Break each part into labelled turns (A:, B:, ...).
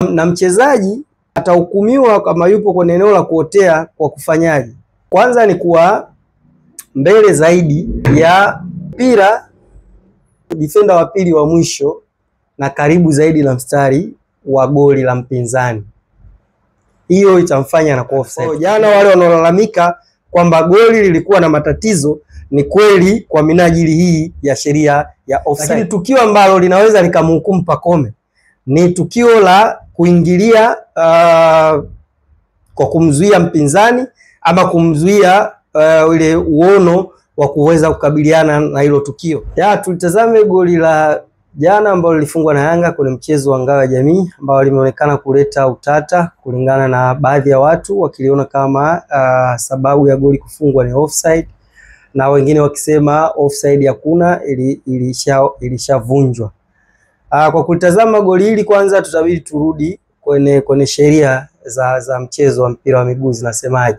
A: Na mchezaji atahukumiwa kama yupo kwenye eneo la kuotea kwa kufanyaje? Kwanza ni kuwa mbele zaidi ya mpira, defender wa pili wa mwisho, na karibu zaidi na mstari wa goli la mpinzani. Hiyo itamfanya na kuwa offside. Jana wale wanaolalamika kwamba goli lilikuwa na matatizo ni kweli kwa minajili hii ya sheria ya offside. Lakini tukio ambalo linaweza likamhukumu Pacome ni tukio la kuingilia kwa kumzuia mpinzani ama kumzuia ile uono wa kuweza kukabiliana na hilo tukio. Ya, tulitazame goli la jana ambalo lilifungwa na Yanga kwenye mchezo wa Ngao ya Jamii ambao limeonekana kuleta utata kulingana na baadhi ya watu wakiliona kama sababu ya goli kufungwa ni offside na wengine wakisema offside hakuna, ilishavunjwa. Kwa kulitazama goli hili kwanza tutabidi turudi kwenye sheria za mchezo wa mpira wa miguu zinasemaje.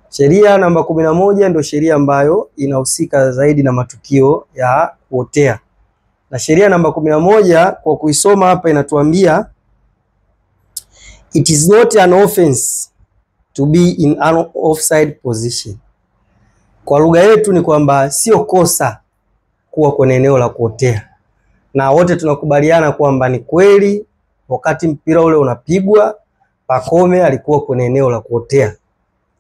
A: Sheria namba 11 ndio sheria ambayo inahusika zaidi na matukio ya kuotea. Na sheria namba 11 kwa kuisoma hapa inatuambia it is not an offense to be in an offside position. Kwa lugha yetu ni kwamba sio kosa kuwa kwenye eneo la kuotea. Na wote tunakubaliana kwamba ni kweli wakati mpira ule unapigwa Pacome alikuwa kwenye eneo la kuotea.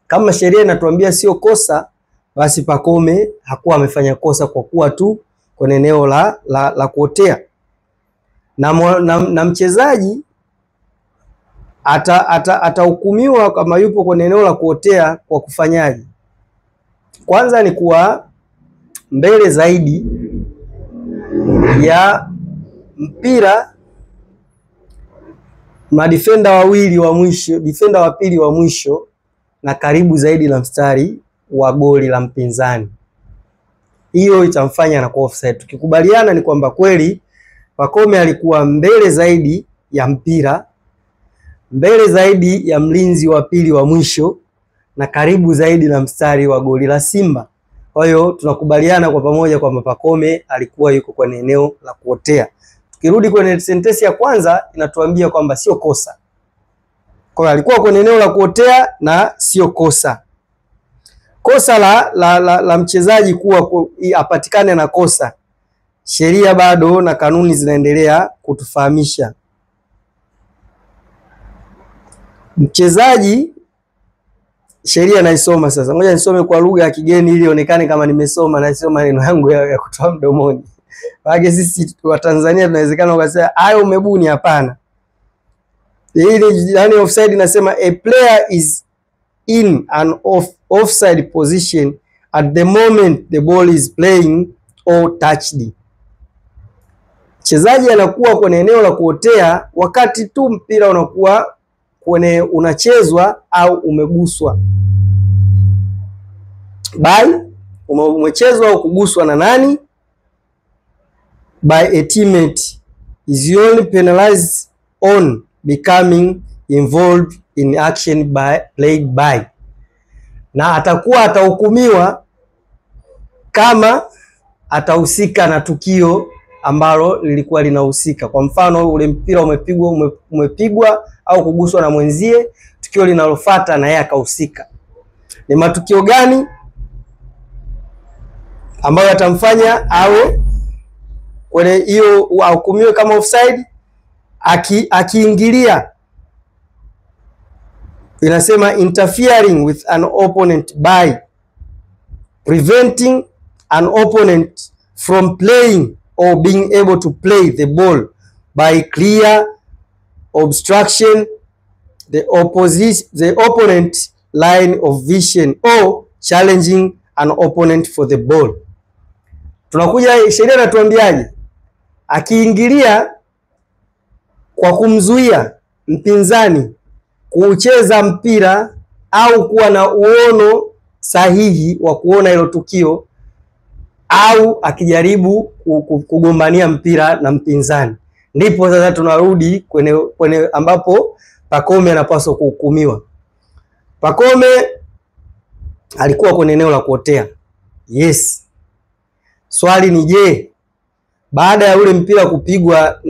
A: Kama sheria inatuambia sio kosa, basi Pacome hakuwa amefanya kosa kwa kuwa tu kwenye eneo la kuotea. Na mchezaji atahukumiwa kama yupo kwenye eneo la kuotea kwa kufanyaje? Kwanza ni kuwa mbele zaidi ya mpira, madefenda wawili wa mwisho, defender wa pili wa mwisho, na karibu zaidi na mstari wa goli la mpinzani. Hiyo itamfanya na kuwa offside. Tukikubaliana ni kwamba kweli Pacome alikuwa mbele zaidi ya mpira, mbele zaidi ya mlinzi wa pili wa mwisho, na karibu zaidi na mstari wa goli la Simba. Kwa hiyo tunakubaliana kwa pamoja kwamba Pacome alikuwa yuko kwenye eneo la kuotea. Tukirudi kwenye sentensi ya kwanza inatuambia kwamba sio kosa. Kwa hiyo alikuwa kwenye eneo la kuotea na sio kosa. Kosa la mchezaji kuwa apatikane na kosa, sheria bado na kanuni zinaendelea kutufahamisha. Mchezaji, sheria naisoma sasa. Ngoja nisome kwa lugha ya kigeni ili ionekane kama nimesoma, nasoma maneno yangu ya kutoa mdomoni. Maana sisi wa Tanzania tunawezekana ukasema hayo umebuni, hapana. Ili yani offside inasema a player is in an offside position at the moment the ball is playing or touched. Mchezaji anakuwa kwenye eneo la kuotea wakati tu mpira unakuwa kwenye unachezwa au umeguswa. By umechezwa au kuguswa na nani? By a teammate is only penalized on becoming involved in action by played by. Na atakuwa atahukumiwa kama atahusika na tukio ambalo lilikuwa linahusika. Kwa mfano ule mpira umepigwa au kuguswa na mwenzie, tukio linalofuata na yeye akahusika. Ni matukio gani ambayo atamfanya awe kwenye hiyo ahukumiwe kama offside? Akiingilia, inasema interfering with an opponent by preventing an opponent from playing or being able to play the ball by clear obstruction the opponent line of vision or challenging an opponent for the ball. Tunakuja sheria inatuambiaje? Akiingilia kwa kumzuia mpinzani kucheza mpira au kuwa na uono sahihi wa kuona hilo tukio, au akijaribu kugombania mpira na mpinzani, ndipo sasa tunarudi kwenye ambapo Pacome anapaswa kuhukumiwa. Pacome alikuwa kwenye eneo la kuotea. Yes. Swali ni je, baada ya ule mpira kupigwa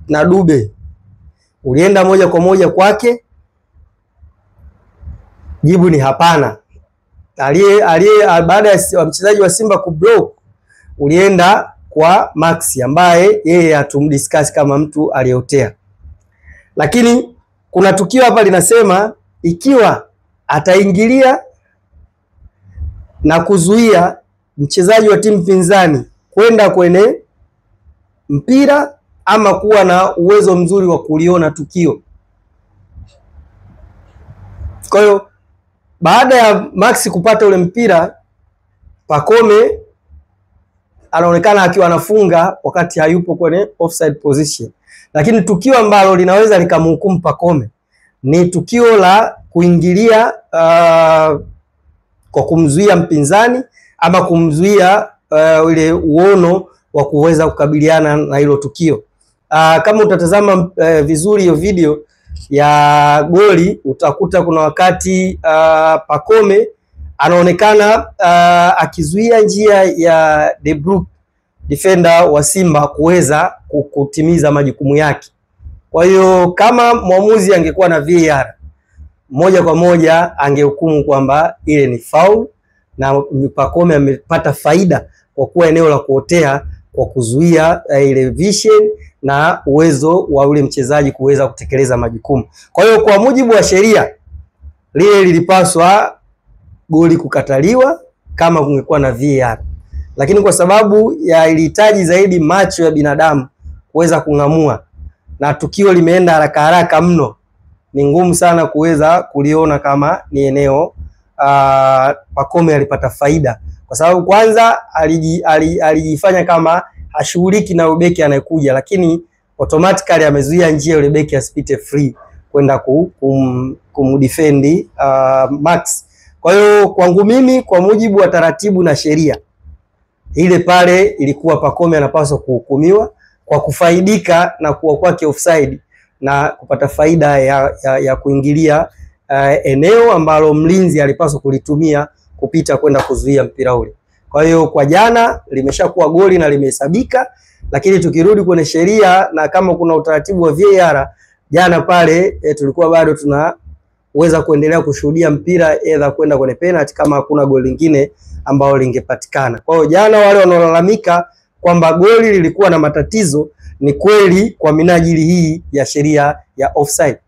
A: na Dube Ulienda moja kwa moja kwake? Jibu ni hapana. Aliye baada ya mchezaji wa Simba kublock ulienda kwa Maxi ambaye yeye hatumdiscuss kama mtu aliyeotea. Lakini kuna tukio hapa linasema ikiwa ataingilia na kuzuia mchezaji wa timu pinzani kwenda kwenye mpira ama kuwa na uwezo mzuri wa kuliona tukio. Kwa hiyo baada ya Maxi kupata ule mpira, Pacome anaonekana akiwa anafunga wakati hayupo kwenye offside position. Lakini tukio ambalo linaweza likamhukumu Pacome ni tukio la kuingilia kwa kumzuia mpinzani ama kumzuia ule uono wa kuweza kukabiliana na hilo tukio. Kama utatazama vizuri hiyo video ya goli utakuta kuna wakati Pacome anaonekana akizuia njia ya De Bruyne, defender wa Simba, kuweza kutimiza majukumu yake. Kwa hiyo kama mwamuzi angekuwa na VAR moja kwa moja angehukumu kwamba ile ni foul na Pacome amepata faida kwa kuwa eneo la kuotea kwa kuzuia ile vision na uwezo wa ule mchezaji kuweza kutekeleza majukumu. Kwa hiyo kwa mujibu wa sheria lile lilipaswa goli kukataliwa kama kungekuwa na VAR. Lakini kwa sababu ya ilihitaji zaidi macho ya binadamu kuweza kungamua na tukio limeenda haraka haraka mno, ni ngumu sana kuweza kuliona kama ni eneo Pacome alipata faida, kwa sababu kwanza alijifanya kama hashughuliki na beki anayekuja, lakini automatically amezuia njia yule beki asipite free kwenda kumdefend Max. Kwa hiyo kwangu mimi, kwa mujibu wa taratibu na sheria, ile pale ilikuwa Pacome anapaswa kuhukumiwa kwa kufaidika na kuwa kwake offside na kupata faida ya kuingilia eneo ambalo mlinzi alipaswa kulitumia kupita kwenda kuzuia mpira ule. Kwa hiyo kwa jana limeshakuwa goli na limehesabika, lakini tukirudi kwenye sheria na kama kuna utaratibu wa VAR, jana pale tulikuwa bado tunaweza kuendelea kushuhudia mpira either kwenda kwenye penalty kama hakuna goli lingine ambalo lingepatikana. Kwa hiyo jana wale wanaolalamika kwamba goli lilikuwa na matatizo, ni kweli kwa minajili hii ya sheria ya offside.